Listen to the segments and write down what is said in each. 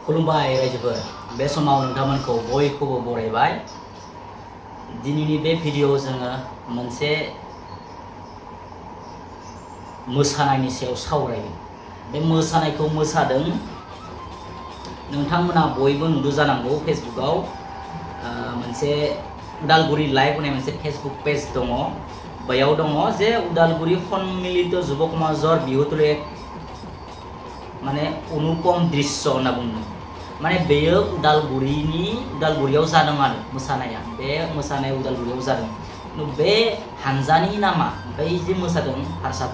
खुलुमबाय रायजोफोर बे समाव नोंथांमोनखौ बयखौबो बरायबाय दिनैनि बे भिडिअ जोङो मोनसे मोसानायनि सायाव सावरायगोन बे मोसानायखौ मोसादों नोंथांमोना बयबो नुदो जानांगौ फेसबुकआव मोनसे उदालगुरि लाइभ होननाय मोनसे फेसबुक पेज दङ बैयाव दङ जे उदालगुरि सम्मिलित युव समाजर बिहुतुले माने अनुपम दृश्य होनना बुङो माने बेयो उदालगुरियाव जादों आरो मोसानाया बे मोसानाय उदालगुरियाव जादों बे हानजानि नामा बै जे मोसादों हारसा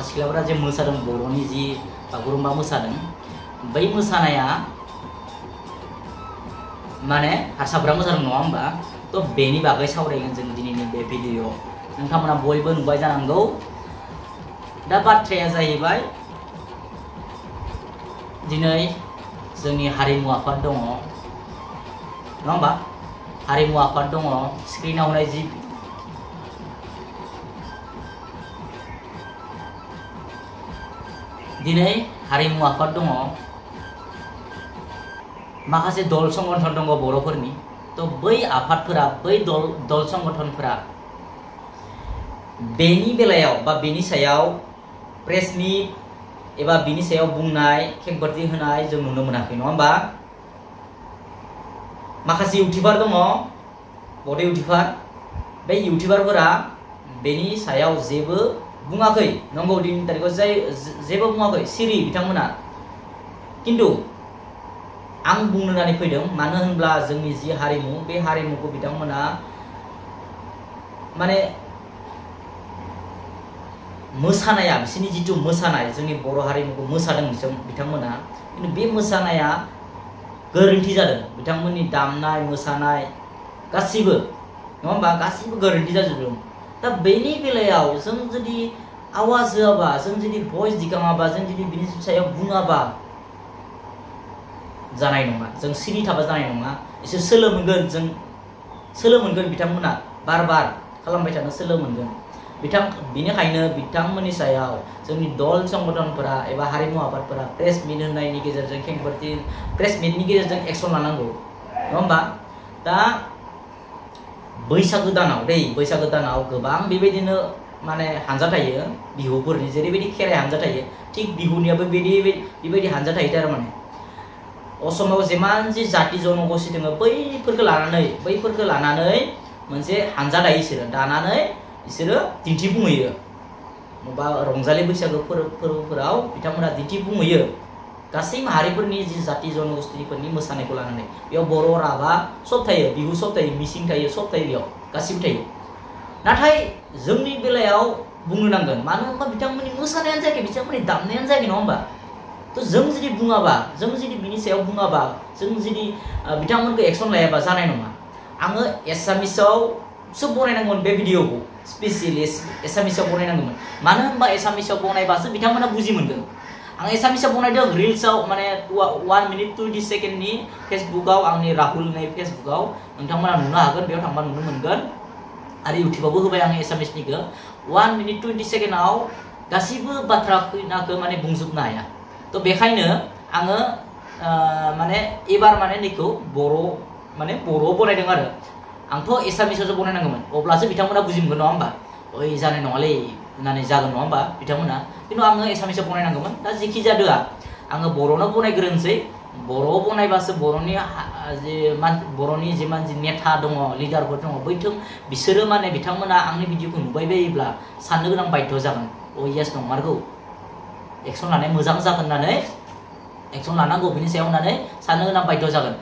सिख्लाफोरा जे मोसादों बर'नि जि बागुरुम्बा मोसादों बै मोसानाया माने हारसाफोरा मोसादों नङा होमबा तो बेनि बागै सावरायगोन जों दिनैनि बे भिडिअ नोंथांमोना बयबो नुबाय जानांगौ दा बाथ्राया जाहैबाय दिनै जोंनि हारिमु आफाद दङ नङा होमबा हारिमु आफाद दङ स्क्रिनाव होनाय जि दिनै हारिमु आफाद दङ माखासे दल संगठन दङ बर'फोरनि तो बै आफादफोरा बै दल संगठनफोरा बेनि बेलायाव बा बेनि सायाव प्रेस मिट एबा बिनि सायाव बुंनाय खेंफोरथि होनाय जों नुनो मोनाखै नङा होमबा माखासे इउटिउबार दङ बड इउटिउबार बे इउटिउबारफोरा बेनि सायाव जेबो बुङाखै नंगौ दिनैनि तारिखाव जेबो बुङाखै सिरि बिथांमोना किन्तु आं बुंनो होननानै फैदों मानो होनब्ला जोंनि जि हारिमु बे हारिमुखौ बिथांमोना माने मोसानाया बिसोरनि जितु मोसानाय जोंनि बर' हारिमुखौ मोसादों बिथांमोना किन्तु बे मोसानाया गोरोन्थि जादों बिथांमोननि दामनाय मोसानाय गासिबो नङा होमबा गासिबो गोरोन्थि जाजोबदों दा बेनि बेलायाव जों जुदि आवाज होआबा जों जुदि भइस दिखाङाबा जों जुदि बिनि सायाव बुङाबा जानाय नङा जों सिरि थाबा जानाय नङा एसे सोलो मोनगोन जों सोलो मोनगोन बिथांमोना बार बार खालामबाय थानो सोलो मोनगोन बिनिखायनो बिथांमोननि सायाव जोंनि दल संगठनफोरा एबा हारिमु आफादफोरा प्रेस मिट होनायनि गेजेरजों खेंफोरथि प्रेस मिटनि गेजेरजों एक्सन लानांगौ नङा होमबा दा बैसागो दानाव गोबां बेबायदिनो माने हानजा थायो बिहुफोरनि जेरैबायदि खेराइ हानजा थायो थिग बिहुनियाबो बेबायदि हानजा थायो थारमाने असमाव जेमान जि जाति जनगोष्ठी दङ बैफोरखौ लानानै मोनसे हानजा दायो बिसोरो दानानै बिसोरो दिन्थिफुंहैयो बा रंजालि बैसागो फोरबोफोराव बिथांमोना दिन्थिफुंहैयो गासै माहारिफोरनि जि जाति जनगोष्ठीफोरनि मोसानायखौ लानानै बेयाव बर' राभा सब थायो बिहु सब थायो मिसिं थायो सब थायो बेयाव गासिबो थायो नाथाय जोंनि बेलायाव बुंनो नांगोन मानो होनबा बिथांमोननि मोसानायानो जायाखै बिथांमोननि दामनायानो जायाखै नङा होमबा तो जों जुदि बुङाबा जों जुदि बिनि सायाव बुङाबा जों जुदि बिथांमोनखौ एक्सन लायाबा जानाय नङा आङो एसामिसावसो बनायनांगौमोन बे भिडिअखौ स्पेसियेलि एसामिसाव बनायनांगौमोन मानो होनबा एसामिसाव बनायबासो बिथांमोना बुजि मोनगोन आं एसामिसाव बनायदों रिल्सआव माने 1 मिनिट 20 सेकेन्डनि फेसबुकआव आंनि राहुल होननाय फेसबुकआव नोंथांमोना नुनो हागोन बेयाव थांबा नुनो मोनगोन आरो इउटिउबावबो होबाय आं एसामिसनिखौ 1 मिनिट 20 सेकेन्डआव गासिबो बाथ्राखौ माने बुंजोबनो हाया तो बेखायनो आङो माने एबार माने नैखौ बर' बनायदों आरो आंथ' एसामिसावसो बनायनांगौमोन अब्लासो बिथांमोना बुजि मोनगोन नङा होमबा ओइ जानाय नङालै होननानै जागोन नङा होमबा बिथांमोना किन्तु आङो एसामिसाव बनायनांगौमोन दा जेखि जादोआ आङो बर'नो बनायग्रोनोसै बर' बनायबासो बर'नि जिमान जि नेता दङ लिडारफोर दङ बिसोरो माने बिथांमोना आंनि भिडिअखौ नुबाय बायोब्ला साननो गोनां बाध्य जागोन अ येस नंमारगौ एक्सन लानाय मोजां जागोन होननानै एक्सन लानांगौ बिनि सायाव होननानै साननो गोनां बाध्य जागोन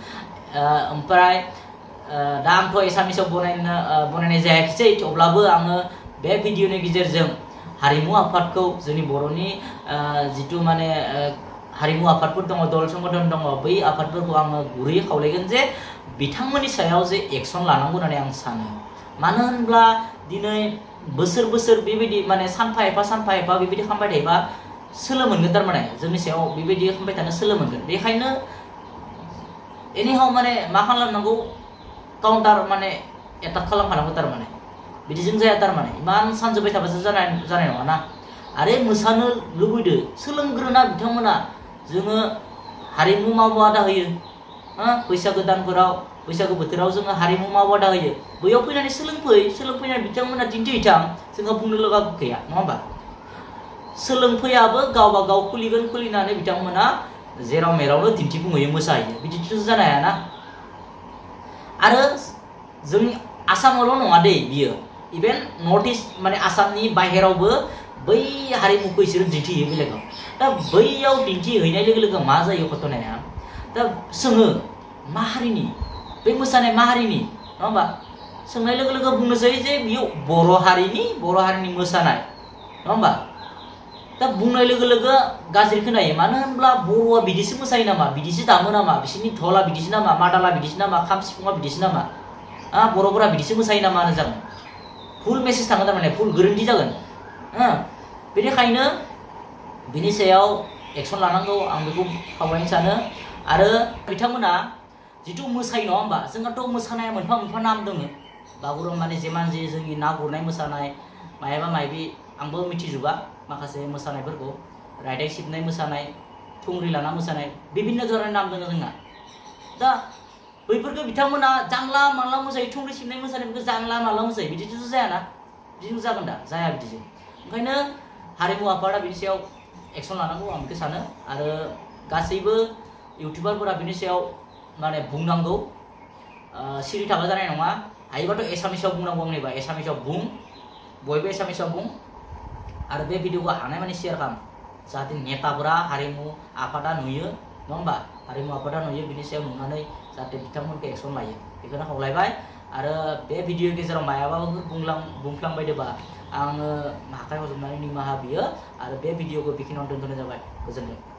ओमफ्राय दा आंथ' एसामिसाव बनायनाय जायाखिसै थेवब्लाबो आङो बे भिडिअनि गेजेरजों हारिमु आफादखौ जोंनि बर'नि जितु माने हारिमु आफादफोर दङ दल संगठन दङ बै आफादफोरखौ आङो गुरैयै खावलायगोन जे बिथांमोननि सायाव जे एक्सन लानांगौ होननानै आं सानो मानो होनब्ला दिनै बोसोर बेबायदि माने सानफा एफा बेबायदि खालामबाय थायोबा सोलो मोनगोन थारमाने जोंनि सायाव बेबायदि खालामबाय थानो सोलो मोनगोन बेखायनो एनिहाव माने मा खालामनांगौ काउन्टार माने एटाक खालामखानांगौ थारमाने बिदिजों जाया थारमाने इमान सानजोब्बाय थाबासो जानाय नङा ना आरो मोसानो लुबैदो सोलोंग्रोना बिथांमोना जोङो हारिमु मावबादा होयो बैसागो दानफोराव बैसागो बोथोराव जोङो हारिमु मावबादा होयो बैयाव फैनानै सोलोंफैनानै बिथांमोना दिन्थिहैथां जोंहा बुंनो लागा गैया नङा होमबा सोलोंफैयाबो गावबा गाव खुलिनानै बिथांमोना जेराव मेरावनो दिन्थिफुंहैयो मोसाहैयो बिदिथ' जानो हायाना आरो जोंनि आसामावल' नङा दे बियो इभेन नर्थ इस्ट माने आसामनि बाहेरावबो बै हारिमुखौ बिसोरो दिन्थिहैयो बेलेगाव दा बैयाव दिन्थिहैनाय लोगो लोगो मा जायो घटनाया दा सोङो मा हारिनि बै मोसानाय मा हारिनि नङा होमबा सोंनाय लोगो लोगो बुंनोसै जे बियो बर' हारिनि मोसानाय नङा होमबा दा बुंनाय लोगो लोगो गाज्रि खोनायो मानो होनब्ला बर'आ बिदिसो मोसायो नामा बिदिसो दामो नामा बिसोरनि धला बिदिसो नामा मादाला बिदिसो नामा खाम सिफुङा बिदिसो नामा बर'फोरा बिदिसो मोसायो नामा होनो जागोन फुल मेसेज थाङो थारमाने फुल गोरोन्थि जागोन बेनिखायनो बिनि सायाव एक्सन लानांगौ आं बेखौ खावलायनो सानो आरो बिथांमोना जिथु मोसायो नङा होमबा जोंहाथ' मोसानाया मोनफा मोनफा नाम दङ बागुरुम्बानि जेमान जे जोंनि ना गुरनाय मोसानाय मायाबा मायबि आंबो मिथिजोबा माखासे मोसानायफोरखौ रायदाय सिबनाय मोसानाय थुंग्रि लाना मोसानाय बिभिन्न धरननि नाम दङ जोंना दा बैफोरखौ बिथांमोना जानला मानला मोसायो थुंग्रि सिबनाय मोसानायफोरखौ जानला मानला मोसायो बिदिथ' जायाना बिदिनो जागोन दा जाया बिदिजों ओंखायनो हारिमु आफादा बिनि सायाव एक्सन लानांगौ आं बेखौ सानो आरो गासैबो इउटुबारफोरा बिनि सायाव माने बुंनांगौ सिरि थाबा जानाय नङा हायोबाथ' एसामिसाव बुंनांगौ आंनिबा एसामिसाव बुं बयबो एसामिसाव बुं आरो बे भिडिअखौ हानाय माने शेयार खालाम जाहाथे नेताफोरा हारिमु आफादा नुयो नङा होमबा हारिमु आफादा नुयो बिनि सायाव नुनानै जाहाथे बिथांमोनखौ एक्सन लायो बेखौनो खावलायबाय आरो बे भिडिअ गेजेराव मायाबाफोर बुंफ्लांबायदोंबा आङो आखाइ हजबनानै निमाहा बियो आरो बे भिडिअखौ बेखिनियावनो दोनथ'नाय जाबाय गोजोन्थों।